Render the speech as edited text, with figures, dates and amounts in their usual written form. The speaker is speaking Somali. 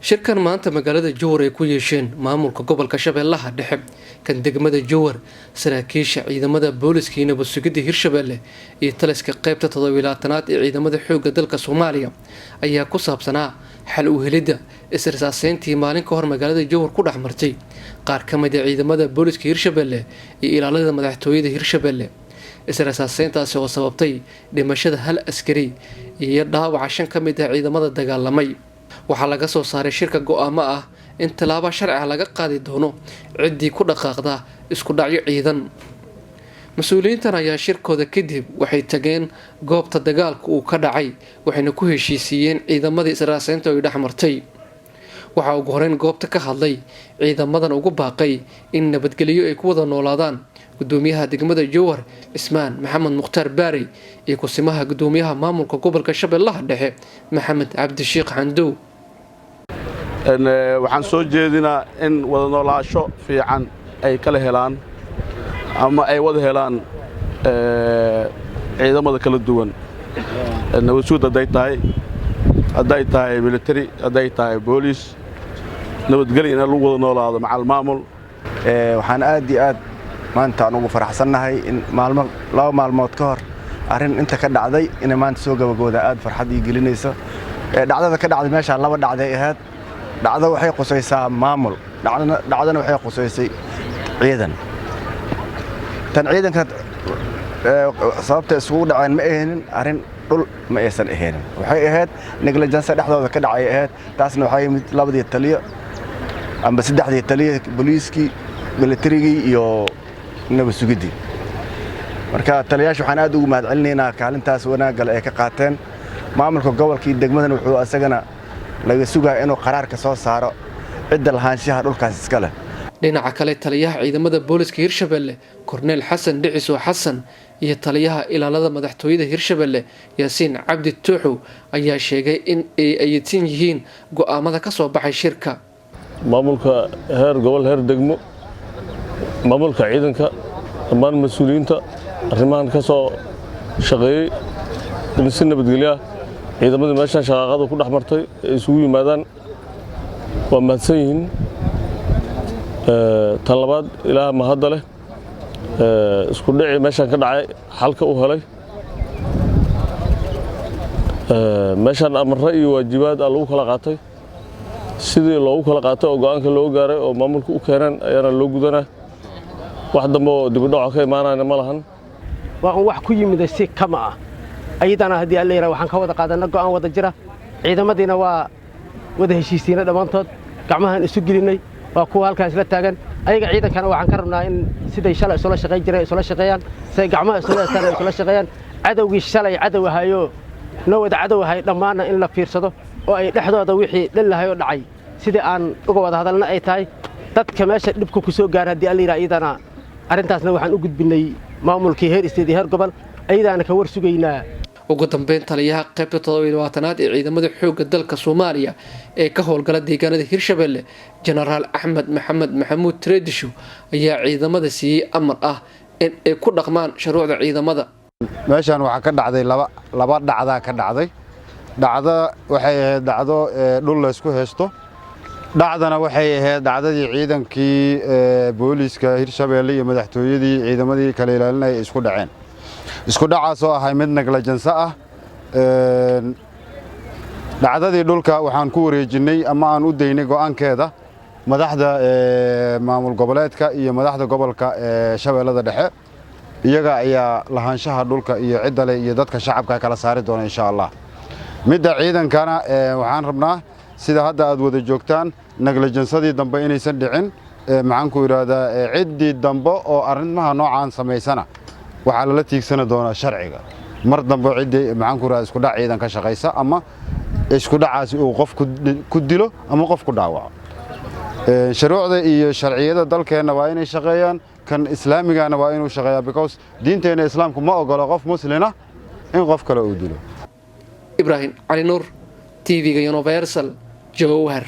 Shirkan maanta magaalada Jowhar ay ku yeesheen maamulka gobolka Shabeellaha Dhexe, kan degmada Jowhar, saraakiisha ciidamada booliska iyo nabad sugidda Hirshabelle iyo taliska qeybta 27aad ee ciidamada xoogga dalka Soomaaliya ayaa ku saabsanaa xal u helidda israsaaseyntii maalin ka hor magaalada Jowhar ku dhex martay qaar ka mid ah ciidamada booliska Hirshabelle iyo ilaalada madaxtooyada Hirshabelle. Israsaaseyntaasi oo sababtay dhimashada hal askari iyo dhaawaca shan ka mid ah ciidamada dagaalamay. Waxaa laga soo saaray shirka go'aamo ah in tallaabo sharci ah laga qaadi doono ciddii ku dhaqaaqda isku dhacyo ciidan. Mas-uuliyiintan ayaa shirkooda kadib waxay tageen goobta dagaalka uu ka dhacay, waxayna ku heshiisiiyeen ciidamadii israaseynta ay dhex martay. Waxaa ugu horeyn goobta ka hadlay ciidamadan ugu baaqay in nabadgelyo ay ku wada noolaadaan gudoomiyaha degmada Jowhar, Cismaan Maxamed Mukhtaar Baarey, iyo kusimaha gudoomiyaha maamulka gobolka Shabeellaha Dhexe, Maxamed Cabdishiikh Xandow. Waxaan soo jeedinaa in wada noolaasho fiican ay kala helaan ama ay wada helaan ciidamada kala duwan, nabadsuud hadday tahay, hadday tahay military, hadday tahay booliis, nabadgelya in lagu wada noolaado macal maamul. Waxaan aad iyo aad maanta aan ugu faraxsannahay in maalmo, 2 maalmood ka hor arrin inta ka dhacday inay maanta soo gabagooda. Aad farxad ii gelinayso dhacdada ka dhacday meeshaan. Laba dhacday ahayd. Dhacdo waxay qusaysaa maamul, dhacdana waxay qusaysay ciidan. Tan ciidanka sababta isugu dhaceen ma ahaynin arrin dhul, ma aysan ahaynin. Waxay ahayd negligence dhexdooda ka dhacay ahayd. Taasna waxaa yimid labadii taliyo amba saddexdii taliyo, booliiskii, militarigii iyo nabad sugiddii. Marka taliyaasha waxaan aad ugu mahadcelinaynaa kaalintaas wanaaggale ay ka qaateen. Maamulka gobolka iyo degmadan wuxuu asagana laga sugaa inuu qaraarka soo saaro cidda lahaanshaha dhulkaas iska leh. Dhinaca kale, taliyaha ciidamada booliska Hirshabelle, Korneel Xasan Dhiciso Xasan, iyo taliyaha ilaalada madaxtooyada Hirshabelle, Yaasiin Cabdi Tuuxow, ayaa sheegay in ay ayidsan yihiin go'aamada ka soo baxay shirka. Maamulka heer gobol, heer degmo, maamulka ciidanka, dhammaan mas-uuliyiinta arrimahan ka soo shaqeeyey in si nabadgelyo ah ciidamadii meeshan shaqaaqada ku dhex martay ay isugu yimaadaan waa mahadsan yihiin. Tan labaad, Ilaah mahadda leh isku dhicii meeshan ka dhacay xalka u helay. Meeshan amarre iyo waajibaad aa lagu kala qaatay. Sidii loogu kala qaatay oo go'aanka loo gaaray oo maamulka u keeneen ayaana loo gudanaa. Wax dambe oo dibudhaco ka imaanayna ma lahan. Waa un wax ku yimida si kama ah. Ayadana haddii alla yidhaha waxaan ka wada qaadanna go'aan wada jira. Ciidamadiina waa wada heshiisiinay dhammaantood, gacmahaan isu gelinnay, waa kuwa halkaan isla taagan. Ayaga ciidankana waxaan ka rabnaa in siday shalay isula shaqayn jireen isula shaqeeyaan, siday gacmaha isula heestaan ay isula shaqeeyaan. Cadowgii shalay cadow ahayoo noo wada cadow ahay dhammaanna in la fiirsado oo ay dhexdooda wixii dhan oo dhacay sidii aan uga wada hadalna ay tahay. Dadka meesha dhibka ku soo gaara, haddii alla yidhaha, iyadana arrintaasna waxaan u gudbinnay maamulkii heer state iyo heer gobol, ayadaana ka war sugaynaa. Ugu dambeyn, taliyaha qaybta 27aad ee ciidamada xoogga dalka Soomaaliya ee ka howlgala deegaanada Hirshabelle, Jenaraal Axmed Maxamed Maxamuud Tareedisho, ayaa ciidamada siiyey amar ah in ay ku dhaqmaan shuruucda ciidamada. Meeshaan waxaa ka dhacday laba dhacdaa ka dhacday. Dhacdo waxay ahayd dhacdo dhul laysku haysto. Dhacdana waxay ahayd dhacdadii ciidankii booliiska Hirshabeelle iyo madaxtooyadii ciidamadii kala ilaalinaya isku dhaceen. Isku dhacaas oo ahay mid negligence ah. Dhacdadii dhulka waxaan ku wareejinnay ama aan u daynay go'aankeeda madaxda maamul goboleedka iyo madaxda gobolka Shabeellada Dhexe. Iyaga ayaa lahaanshaha dhulka iyo ciddale iyo dadka shacabka kala saari doona, insha Allah. Midda ciidankana waxaan rabnaa, sida hadda aad wada joogtaan, negligence-adii dambe inaysan dhicin. Maxaan ku idhaahdaa, ciddii dambe oo arrimaha noocaan samaysana waxaa lala tiigsani doonaa sharciga. Mar dambe ciddii, maxaan ku idhahdaa, isku dhac ciidan ka shaqaysa ama isku dhacaasi uu qof ku dilo ama qof ku dhaawaco, shuruucda iyo sharciyada dalkeenna waa inay shaqeeyaan, kan islaamigana waa inuu shaqeeyaa, because diinteenna islaamku ma ogolo qof muslina in qof kale uu dilo. Ibraahim Cali Nuur, TV-ga Universal, Jowhar.